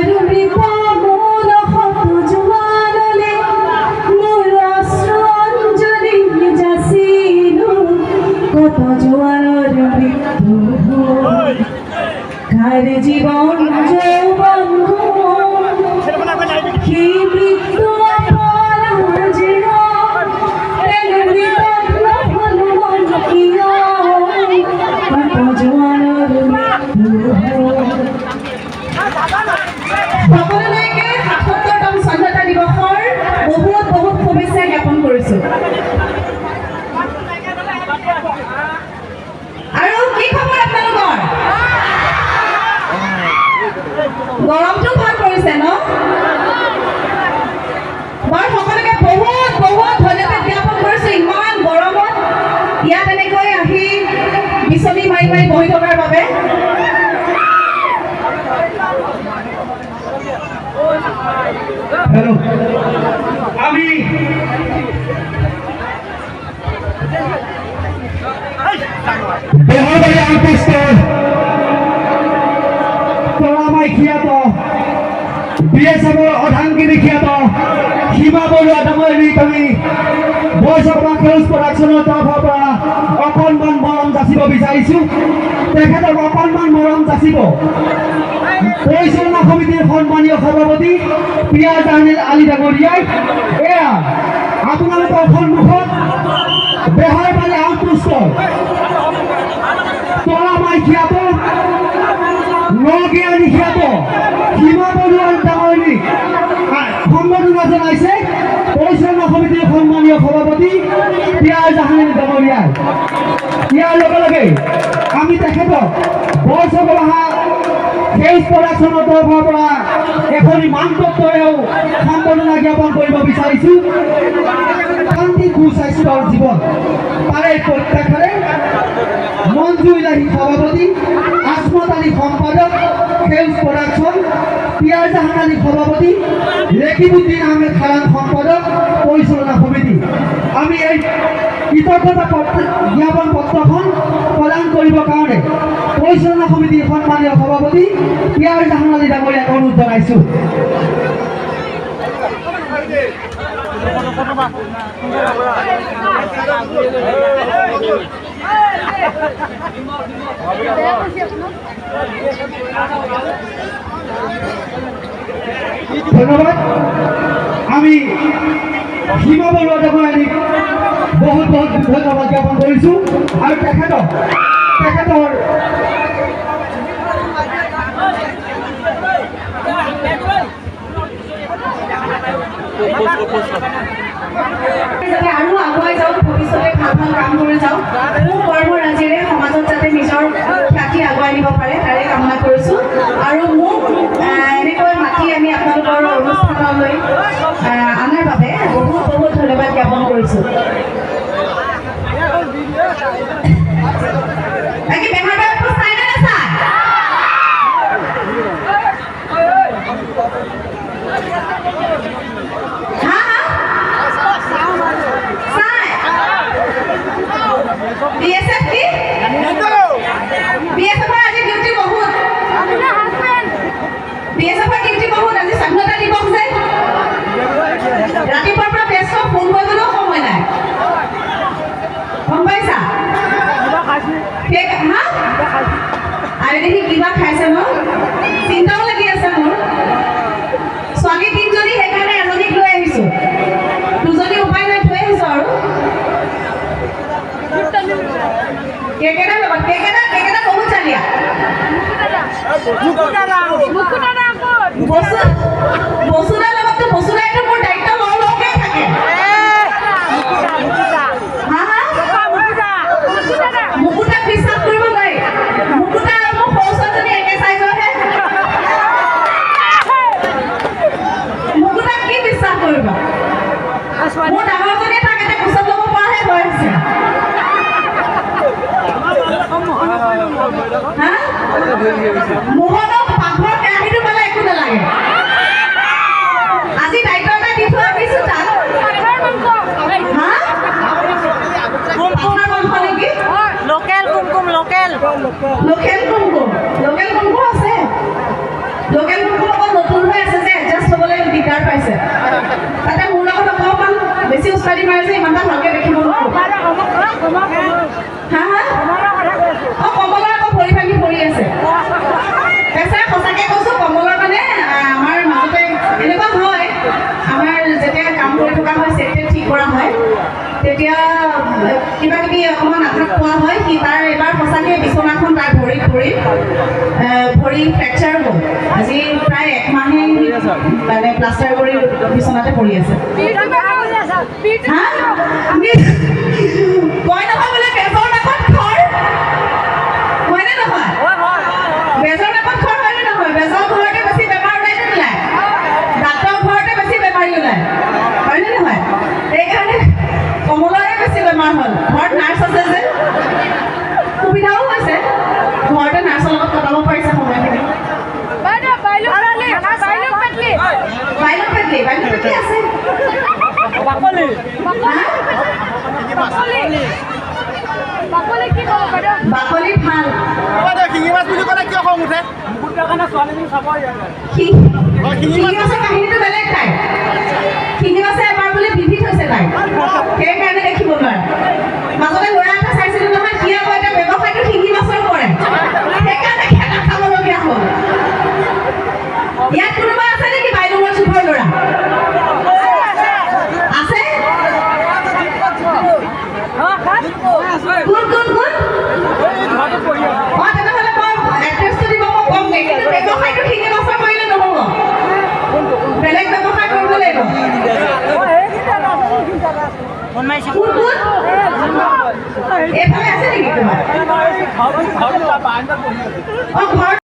আৰু মোৰ শত জোৱানলে মোৰ অশ্ৰু অঞ্জলি যাচিলো। কত জোৱানৰ মৃত্যু হ'ল, কাৰ জীৱন যৌৱন গ'ল, সেই মৃত্যু অপৰাজেয়। তেনে মৃতক নহ'লো মন কিয়? কত জোৱানৰ মৃত্যু হ'ল। সকলোলৈকে 77তম স্বাধীনতা দিৱসৰ বহুত বহুত শুভেচ্ছা জ্ঞাপন কৰিছোঁ। আৰু কি খবৰ আপোনালোকৰ? গৰমটো ভাল পৰিছে ন বাৰু? সকলোকে বহুত বহুত ধন্যবাদ জ্ঞাপন কৰিছোঁ, ইমান গৰমত ইয়াত এনেকৈ আহি বিচনী মাৰি মাৰি বহি থকাৰ বাবে। হেল্ল', আমি বেহৰবাৰী আউটপোষ্টৰ তৰামাই খ্যাত বিএছএফৰ অৰ্ধাংগিনী খ্যাত সীমা বৰুৱা ডাঙৰীক আমি বৰচকমা সেউজ প্ৰডাকশ্যনৰ তৰফৰ পৰা অকণমান মৰম যাচিব বিচাৰিছোঁ। তেখেতক অকণমান মৰম যাচিব পৰিচালনা সমিতিৰ সন্মানীয় সভাপতি পিয়াৰ জাহানিল আলী ডাঙৰীয়াই। এয়া আপোনালোকৰ সন্মুখত বেহাৰবাৰী আউটপোষ্টৰ তৰামাই খ্যাত নগিয়ানী খ্যাত সীমা বৰুৱাৰ ডাঙৰীক সম্বৰ্ধনা জনাইছে পৰিচালনা সমিতিৰ সন্মানীয় সভাপতি পিয়াৰ জাহানিল ডাঙৰীয়াই। ইয়াৰ লগে লগে আমি তেখেতক বৰচকবাহা সেউজ প্ৰডাকশ্যনৰ তৰফৰ পৰা এখনি মানপত্ৰৰেও সম্বৰ্ধনা জ্ঞাপন কৰিব বিচাৰিছোঁ। শান্তি, সুস্বাস্থ্যৰ জীৱন তাৰে প্ৰত্যাশাৰে মঞ্জু ইলাহী সভাপতি, আজমত আলী সম্পাদক সেউজ প্ৰডাকশ্যন, পিয়াৰ জাহান আলী সভাপতি, ৰেকিবুদ্দিন আহমেদ খাৰাং সম্পাদক পৰিচালনা সমিতি, আমি এই কৃতজ্ঞতা পত্ৰ জ্ঞাপন পত্ৰখন প্ৰদান কৰিবৰ কাৰণে পৰিচালনা সমিতিৰ সন্মানীয় সভাপতি পিয়াৰ জাহান আলী ডাঙৰীয়াক অনুৰোধ জনাইছোঁ। ধন্যবাদ। আমি সীমা বৰুৱা ডাঙৰীয়ানীক বহুত বহুত ধন্যবাদ জ্ঞাপন কৰিছোঁ আৰু তেখেতৰ যাতে আৰু আগুৱাই যাওক, ভৱিষ্যতে ভাল ভাল কাম কৰি যাওক, সুকৰ্মৰাজিৰে সমাজত যাতে নিজৰ খ্যাতি আগুৱাই নিব পাৰে, তাৰে কামনা কৰিছোঁ। আৰু মোক এনেকৈ মাতি আমি আপোনালোকৰ অনুষ্ঠানলৈ অনাৰ বাবে বহুত বহুত ধন্যবাদ জ্ঞাপন কৰিছোঁ। বাকী বেহাৰবাৰী আউটপোষ্ট চাই নে নাচায়? হা হা, চাই। বিএছএফ কি? বিএছএফৰ আজি ডিউটি বহুত, বিএছএফৰ ডিউটি বহুত। আজি স্বাধীনতা দিৱস যে, ৰাতিপুৱাৰ পৰা ব্যস্ত, ফোন কৰিবলৈও সময় নাই, গম পাইছা? সেই হা, আৰু দেখি কিবা খাইছে ন, চিন্তাও লাগি আছে মোৰ। ছোৱালী তিনিজনী, সেইকাৰণে এজনীক লৈ আহিছোঁ, দুজনী উপায় নাই, থৈ আহিছোঁ। আৰু কেকেটাৰ লগত কেকেটা কেকেটা বহুত চালিয়া। বসু বসুদাৰ লগততো, বসুদাইতো মোৰ দায়িত্ব লওঁ লওঁকে থাকে। মোৰ ডাঙৰজনীয়ে তাক এতিয়া কোচত ল'ব পৰাহে ভয় হৈছে। হা, মোহনক পাকঘৰৰ কেৰাহীটো পালে একো নালাগে। আজি দায়িত্ব এটা দি থৈ আহিছো তাক। হা, পাথাৰ মাংস নেকি? Local Kumkum, local local Kumkum, local Kumkum আছে। লোকেল কুমকুম অকণ নতুন হৈ আছে যে, এডজাষ্ট হ'বলৈ দিগদাৰ পাইছে। তাতে মোৰ লগত অকণমান বেছি উস্তাদি মাৰে যে, ইমান এটা ভালকৈ দেখিব নোৱাৰো। হা হা, অঁ, কমলৰ আকৌ ভৰি ভাঙি পৰি আছে। পেছা সঁচাকৈ কৈছোঁ, কমলৰ মানে আমাৰ মাজতে এনেকুৱা হয়, আমাৰ যেতিয়া কাম কৰি থকা হয়, চেট ঠিক কৰা হয়, তেতিয়া কিবা কিবি অকণমান আঘাত পোৱা হয়। সি তাৰ এবাৰ সঁচাকৈ বিচনাখন তাৰ ভৰিত পৰি ভৰি ফ্ৰেকচাৰ হ'ল। আজি প্ৰায় এক মাহেই মানে প্লাষ্টাৰ কৰি বিচনাতে পৰি আছে। হা, কয় নহয় বোলে বেজৰ নাকত খৰ, হয়নে নহয়? বেজৰ নাকত খৰ হয়নে নহয়? বেজৰ ঘৰতে বেছি বেমাৰ ওলাইনে নোলায়? ডাক্তৰৰ ঘৰতে বেছি বেমাৰী ওলায়, হয়নে নহয়? সেইকাৰণে কমলৰে বেছি বেমাৰ হ'ল। ঘৰত নাৰ্ছ আছে যে, সুবিধাও হৈছে, ঘৰতে নাৰ্ছৰ লগত কটাব পাৰিছে সময়খিনি। বাইলুক পেটলি, বাইলুক পেটলি আছে। বাকলি ভাল। শিঙি মাছৰ কাহিনীটো বেলেগ। তাই শিঙি মাছে এবাৰ বোলে বিধিত হৈছে তাই, সেইকাৰণে দেখিব নোৱাৰে। মাজতে ল'ৰা এটা চাইছিলো নহয়, সি আকৌ এতিয়া ব্যৱসায়টো শিঙি মাছৰ কৰে, সেইকাৰণে খেলা খাবলগীয়া হ'ল। ইয়াত কোনোবা আছে নেকি বাইলুঙৰ চুকৰ ল'ৰা? আছে? কোন কোন কোন? অঁ, তেনেহ'লে মই এড্ৰেছটো দিব, মই কমগৈ। কিন্তু ব্যৱসায়টো শিঙি মাছৰ কৰিলে নহ'ব, বেলেগ ব্যৱসায় কৰিব লাগিব। কোন কোন এইফালে আছে নেকি কোনোবা? অঁ, ঘৰত